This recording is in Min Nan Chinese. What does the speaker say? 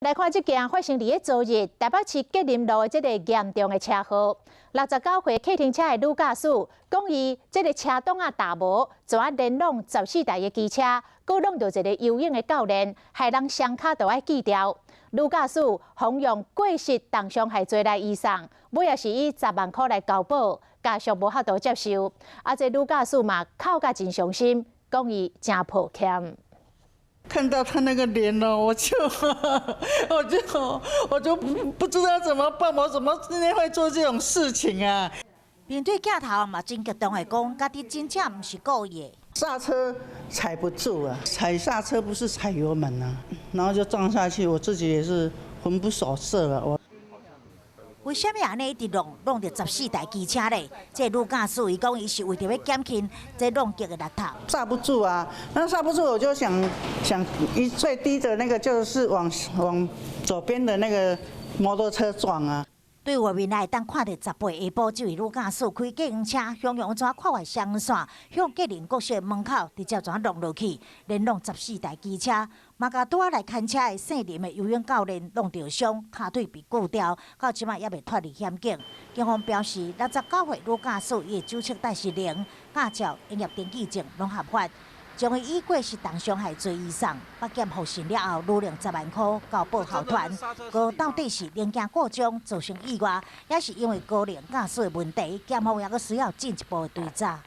來看這件發生佇咧昨日台北市吉林路的這个嚴重的車禍。69歲客停車的女駕駛，講伊這个車擋仔踏無，怎啊連挵14台的機車，閣挵著一个游泳的教練，害人雙跤都愛鋸掉。女駕駛方用過失重傷害罪來移送，尾仔是以10萬箍來交保，家屬無法度接受。啊，這女駕駛嘛哭甲真傷心，講伊誠抱歉。看到他那個臉哦，我就不知道怎麼辦，我怎麼今天會做這種事情啊？面對鏡頭嘛，真激動的講，家己真正毋是故意的。剎車踩不住啊，踩剎車不是踩油門啊，然後就撞下去，我自己也是魂不守舍了。我。為啥物按呢一直挵挵著14台機車咧？這個女駕駛伊講，伊是為著欲減輕這挵擊的力頭。剎不住啊！那剎不住，我就想想一最低的那個就是往左邊的那個摩托車撞啊。對外面來會當看著18下晡，這位女駕駛開計程車，雄雄怎跨越雙線，向吉林國小門口直接怎挵落去，連挵14台機車，嘛共拄仔來牽車的姓林的游泳教練挵著傷，跤腿被鋸掉，到這擺猶未脫離險境。警方表示，69歲女駕駛伊的酒測帶是零，駕照、營業登記證攏合法。將伊以過失重傷害罪移送，北檢複審了後，勒令10萬箍交保後團。閣到底是零件故障造成意外，抑是因為高齡駕駛的問題，檢方猶閣需要進一步的追查。